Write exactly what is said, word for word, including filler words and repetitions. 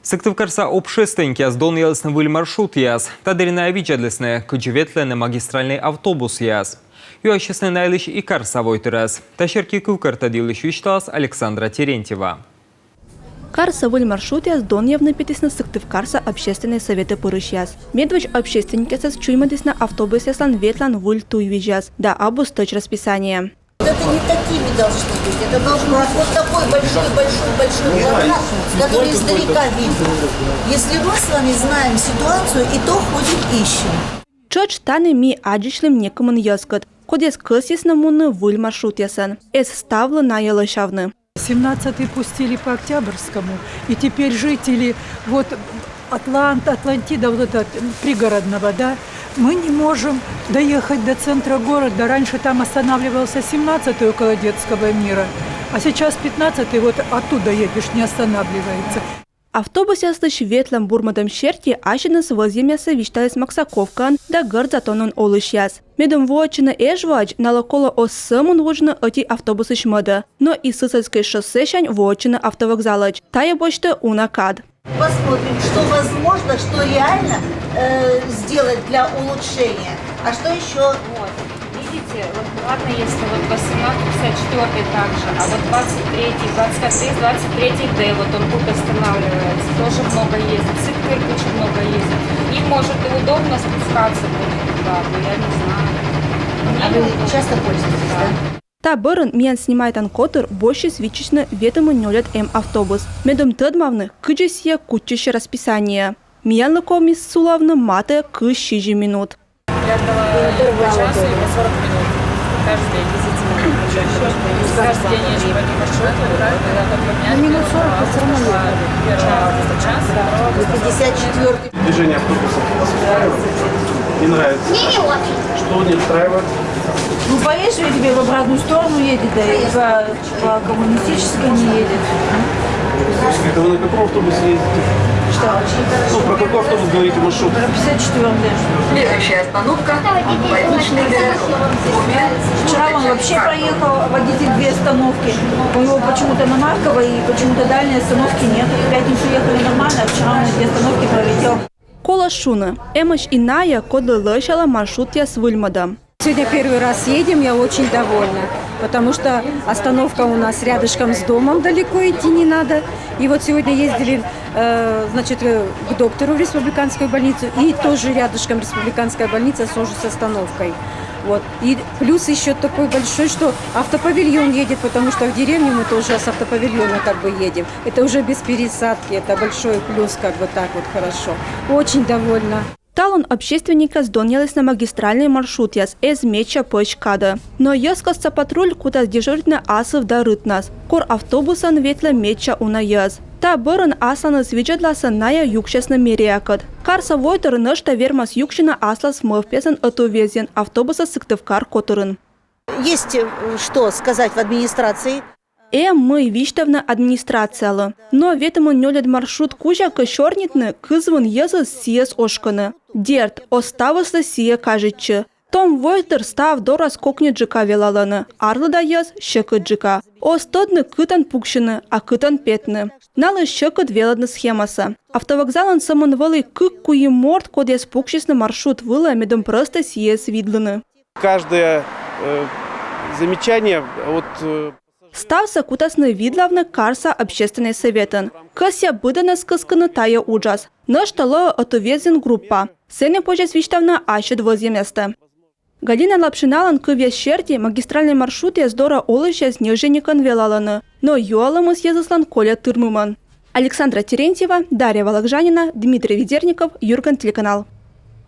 Сыктывкарса общественникъяс донъялісны выль маршрутъяс. Та дырйи найӧ видзӧдлісны, кыдзи ветлӧны магистральнӧй автобусъяс. Юасисны на йылысь и карса войтырӧс. Та серти кывкӧртӧд йылысь висьталас Александра Терентьева. Карса выль маршрутъяс донъявны петісны Сыктывкарса общественнӧй сӧветӧ пырысьяс. Медводз общественникъясӧс чуймӧдісны автобусъяслӧн ветлан выль туйвизьяс да абу стӧч расписание. Это не такими должны быть. Это должен быть вот такой большой, большой, большой плакат, который издалека видно. Если мы с вами знаем ситуацию, и то ходим ищем. Тшӧтш тані ми аддзысьлім некымын йӧзкӧд, кодъяс кӧсйисны мунны выль маршрутъясӧн. Эз ставлы найӧ лӧсявны. Семнадцатый пустили по Октябрьскому, и теперь жители вот Атлант, Атлантида, вот это, м, Пригородного, да, мы не можем доехать до центра города. Раньше там останавливался семнадцатый около Детского мира, а сейчас пятнадцатый вот оттуда едешь, не останавливается. Автобусъяслысь ветлӧм бурмӧдӧм серти ассьыныс вӧзйӧмъяссӧ висьталіс Максаковкаын да Гӧрд Затонын олысьяс. Медым воӧдчыны Эжваӧдз, налы колӧ оз сӧмын вуджны ӧти автобусысь мӧдӧ, но и Сысольскӧй шоссесянь воӧдчыны автовокзалӧдз. Тайӧ босьтӧ уна кад. Посмотрим, что возможно, что реально, э, сделать для улучшения. А что ещё? Вот. Видите, вот ладно, если вот восемнадцатый, пятьдесят четвёртый также, а вот двадцать третий, двадцать третий, двадцать третий Д, вот он тут останавливается, тоже много ездит, Сыктывкар очень много ездит. Им, может, и удобно спускаться будет туда, но я не знаю. А вы часто пользуетесь, да? Та бӧрын миян снимайтан котыр босьтчис виччысьны ветымын нёльӧд М автобус. Медым тӧдмавны, кыдзи сійӧ кутчысьӧ расписание, миянлы ковмис сулавны матӧ кызь сизим минут. Я отдала по часу и по сорок минут. Каждый день. Каждый день езжу по этому маршруту, да, когда только меня... Ну, минут сорок, это всё равно много. Первого августа час, второго августа пятьдесят четвёртый. Движение автобусов вас устраивает? Не, не очень. Что не устраивает? Ну, поезд же теперь в обратную сторону едет, да и по, по коммунистической не едет. Это вы на каком автобусе ездите? Что? Ну, про какой автобус говорите, маршрут? Про пятьдесят четвёртый. Следующая остановка — Больничный городок. Вчера он вообще проехал, водитель, две остановки. У него почему-то на Марковой и почему-то дальней остановки нет. В пятницу ехали нормально, а вчера он две остановки пролетел. Колӧ шуны, эмӧсь и найӧ, кодлы лӧсялӧ маршрутъяс выльмӧдӧм. Сегодня первый раз едем, я очень довольна, потому что остановка у нас рядышком с домом, далеко идти не надо. И вот сегодня ездили, э, значит, э, к доктору в республиканскую больницу, и тоже рядышком республиканская больница, тоже с остановкой. Вот. И плюс ещё такой большой, что автопавильон едет, потому что в деревню мы тоже с автопавильона как бы едем. Это уже без пересадки, это большой плюс, как бы так вот хорошо. Очень довольна. Талун общественникъяс донъялісны магистральнӧй маршрутъяс эз медся пӧсь кадӧ. Но йӧзкостса патруль кутас дежуритны асыв да рытнас, кор автобусӧн ветлӧ медся уна йӧз. Та бӧрын асланыс видзӧдласӧн найӧ юксясны мэриякӧд. Карса войтыр нӧшта вермас юксьыны аслас мӧвпъясӧн ӧтуввезйын автобусас Сыктывкар котырын. Есть, э, что сказать в администрации. Эм мый висьтавны администрациялы. Но ветымын нёльӧд маршрут кузя кӧ сёрнитны, кызвын йӧзыс сійӧс ошкӧны. Дерт, оз ставыслы сійӧ кажитчы. Том войтыр став дорас кокньыдджыка велалӧны: арлыда йӧз сьӧкыдджыка. Оз тӧдны, кытӧн пуксьыны, а кытӧн петны. Налы сьӧкыд велӧдны схемасӧ. Автовокзалын сӧмын вӧлі кык-куим морт, кодъяс пуксисны маршрут вылӧ, медым прӧстӧ сійӧс видлыны. Каждое, э, замечание от, э... Ставсӧ кутасны видлавны карса общественнӧй сӧветын. Кӧсъя быдӧнӧс кыскыны тайӧ уджас. Нӧшта лоӧ ӧтуввезйын группа. Сэні позяс висьтавны ассьыд вӧзйӧмъястӧ. Галина Лапшиналӧн кывъяс серти, магистральнӧй маршрутъяс дорӧ олысьяс ньӧжйӧникӧн велалӧны, но юалӧмыс йӧзыслӧн кольӧ тырмымӧн. Александра Терентьева, Дарья Вологжанина, Дмитрий Ведерников, «Юрган» телеканал.